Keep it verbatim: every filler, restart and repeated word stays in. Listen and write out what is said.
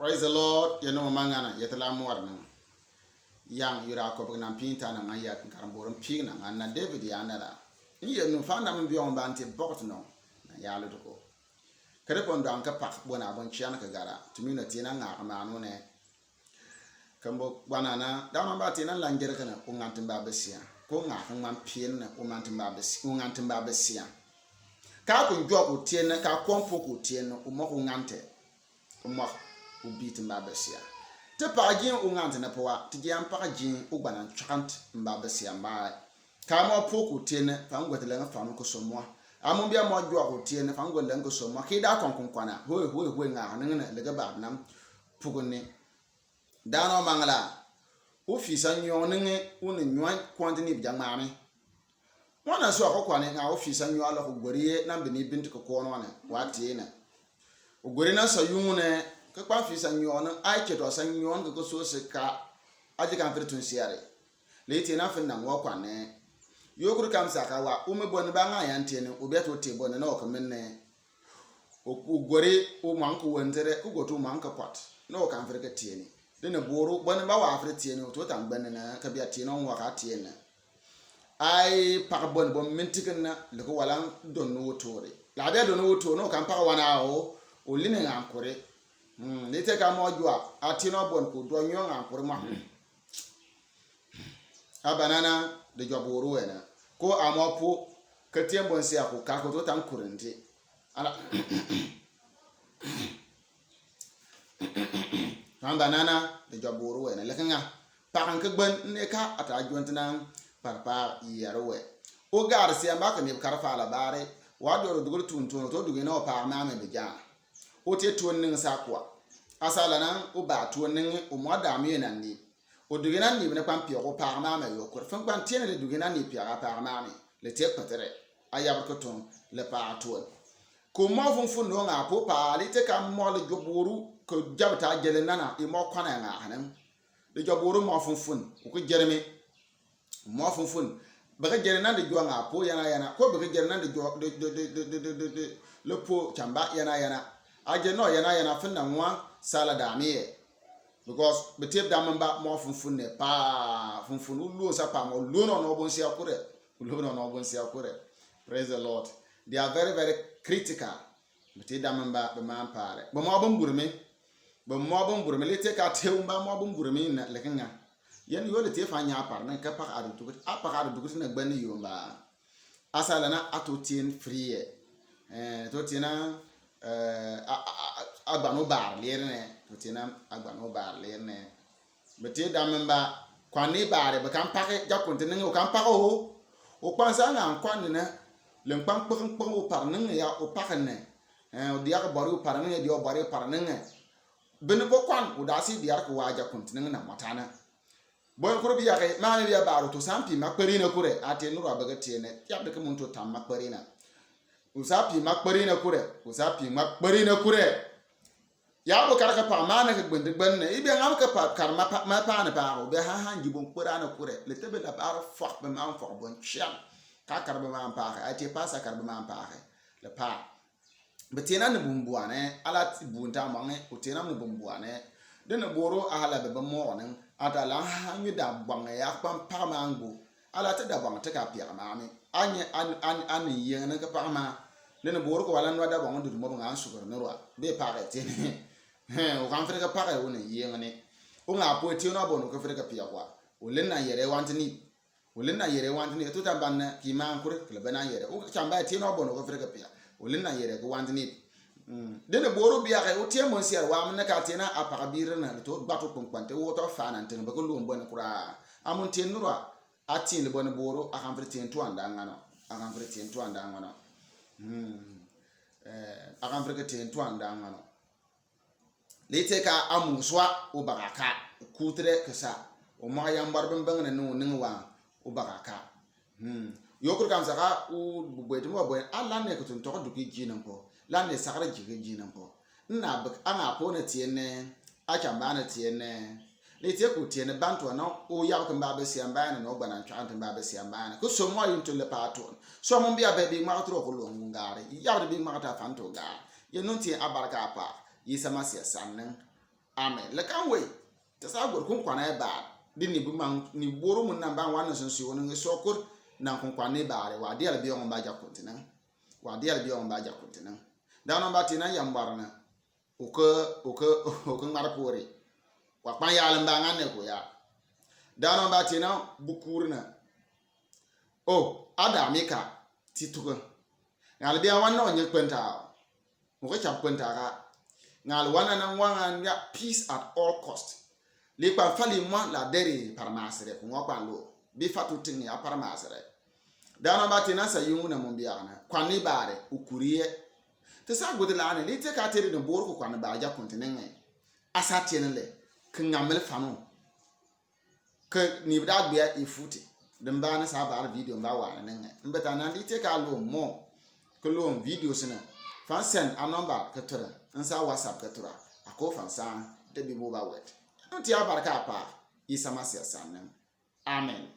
Praise the Lord. Yɛ nɔŋ ma ŋana yɛ tɛ la muar nɔŋ. Yang yura kɔbɔg nam pin ta nɔŋ ya karam borom pin nɔŋ na David ya nara. Yɛ nu fa nam biong ban ti bɔkɔt nɔŋ na ya lu duko. Kare pon dɔŋ ka pak bona bon chian ka gara. Tumi na tina ŋa ka manu ne. Kambo gbanana dama ba tina lanjere kana u ŋantin ba besia. Ko ŋa ka ŋman pin na u ŋantin ba besia. U ŋantin ba besia. Ka kun jwa ku tiene ka kompo ku tiene u mɔ ku ŋante. U mɔ u bitin ba besia. Te pa jin u ŋante na pawa te jin pa jin u gbanan chakant ba besia ba. Ka mɔ po ku tiene fa ngwete lenga fa ko somwa. Amun bia mɔ jwa ku tiene fa ngwete lenga ko somwa. Ki da kon kun kwana. Hoi hoi hoi ŋa ka ningene lega ba nam. Puguni. Dano mangala. U fisa nyong ninge u ni nyong kwanti ni bijang mami. Mwana so ako kwani nga u fisa nyong ala ku gweri ye na bini binti ko kono wane wa tiene. U gweri na sa yungu ne ka kwan fisa nyong ai cheto sa nyong ka ko so se ka aji kan firi tun siare. Le tiene fin na ngwa kwane. Yo kuru kam sa ka wa u me boni ba nga yan tiene u beto te boni na o ka menne. U gweri u man ku wentere ku gotu u man ka kwat na o kan fere ka tieni. Dene boru bani ba wa fere tieni u to tan bani na ka bia tieni on wa ka tieni. Ai pak bani bon mintikin na leko walan don no wotore la bia don no wotore na o kan pak wana o. O line ngan kore. Hmm, ni te ka mo jwa a tieni o bon ku do nyo ngan kore ma. A banana de jwa boru wena ko a mo pu ka tien bon sia ku ka ko to tan kurenti. Ala. Kan banana de jwa boru wena leke nga pakan ke gben ne ka ata jwantina parpa yaro we. O gar sia ma ka ne kar fa la bare wa do do dugul tun tun to dugina o pa ma me bija. O te tun ning sa kwa. Asala nan o ba tun ning o mo da mi nan ni. O dugina ni bene kpan pia ko pa ma me yo kur. Fan kpan tiene de dugina ni pia pa ma me. Le te patere. A yabri ko ton le pa tun. Ko mo fun fun no nga po pa li te ka mo le jwa boru ko jabta jele nana i mo kwana nga hanem. Le jwa boru mo fun fun. Ko ko jeremi. Mo fun fun. Baka jele nan de jwa nga po yana yana. Ko baka jele nan de jwa de de de de de de de le po chamba yana yana. A je no yana yana fin na ngwa sala damiye. Because bete dam mba mo fun fun ne pa fun fun u luo sa pa mo luo no no bon sia kure. U luo no no bon sia kure. Praise the Lord. They are very very critical. Bete dam mba be man pare be mo bon burme. Be mo bon burme le te ka te mba mo bon burme na le kinga. Yen yo le te fa nya par na ka pa adu tukut a pa adu tukut na gben yo mba. Asala na a to tien free. Eh, to tien na eh a a a a gbano bar lir ne. To tien na a gbano bar lir ne. Bete dam mba kwani bare be kan pake ja kunti ninge o kan pake o. O kwan sa nga kwani ne. Len kwan kpang kpang o par ninge ya o pake ne. Eh, o dia ka bari o par ninge dia o bari o par ninge. Bini bo kwan o dasi dia ka wa ja kunti ninge na matana. Bon kuro bia ke mami bia baro to sampi makpari na kure ate nuru abega tiene ya bika mun to tam makpari na. Usapi makpari na kure usapi makpari na kure. Ya bo kar ka pa mana ka gbendi gbenna ibe ngam ka pa kar ma pa na pa o be ha ha nji bon kpara na kure le tebe la baro fok be ma fok bon chiam. Ka kar be ma pa ka ate pa sa kar be ma pa ka le pa. Bɛ tee nam ni bumbuane ala ti bunta mange o tee nam ni bumbuane. Dene boro ahala bɛ bɛ mogo nen ata la ha nyu da bange ya kpam pagama ngbo. Ala te da bange te ka piagama ami anye an an an yeng ne ka pagama. Dene boro ko wala nwa da bange ndu mo nga sugor ne rwa be page tene. He o kan fere ka page o ne yeng ne. O nga po tee no bono ka fere ka piagwa. O len na yere wanti ni. O len na yere wanti ni ka tuta ban na ki ma kure kle bɛ na yere o chamba tee no bono ka fere ka pia. O len na yere ka wanti ni. Dene boro bia ka o tee mon siar wa amne ka tee na apaka bire na to bato kpon kpante o to fa na tene ba ko lon bon kura. Amon tee nura atin le bon boro akan fere tee tuan da ngano. Akan fere tee tuan da ngano. Hmm. Eh, akan fere ka tee tuan da ngano. Lite ka amuswa o bagaka kutre kesa o maka yambar bembeng ne no ning wa o bagaka. Hmm. Yokur kam saka u bubwe tumo bwe a lanne kutun toko duki jinampo lanne sakara jiki jinampo. Nna bik anga po ne tiene a chamba ne tiene. Lite ku tiene bantu ano o yabkin ba besian bayane no gbanan chantin ba besian bayane ku somo yintu le patun. Somo bia be bi makatro ku longare yabri bi makata fanto ga. Ye nun ti abarka apa yi sama sia sannin. Amen. Lekan wei, te sa gur kun kwane bar. Di ni bu mang, ni boro mun nan ban wan na sun si won ngi so kur nan kun kwane bar. Wa dial bi ong ba ja kun tinang. Wa dial bi ong ba ja kun tinang. Dano ba tina yambar na. Oke, oke, oke ngbar kore. Wa kpan ya lemba ngan ne ko ya. Dano ba tina bukur na. O, ada mi ka ti tuke. Ngal bia wan no nye kwenta. Mo ke chap kwenta ka. Ngal wan na ngwa ngan ya peace at all cost. Li kpa fali mwa la deri paramasere ko ngwa kpa lo. Bi fatu tingi a paramasere. Dano ba tina sa yungu na mo bia na. Kwane bare ukuriye. Te sa gudi la ne. Li te ka teri no boro ko kwane ba ja kuntinenge. Asa tiene le. Ke ngamel fano. Ke ni bida gbia ifuti. Dimba na sa bar video mba wa na nenge. Mbeta na li te ka lo mo. Ke lo video sene. Fan send a number ke tura. Nsa WhatsApp ke tura. Ako fan sa. Te bi bo ba wet. Nti a barka pa. Isa Masiya sanem. Amen.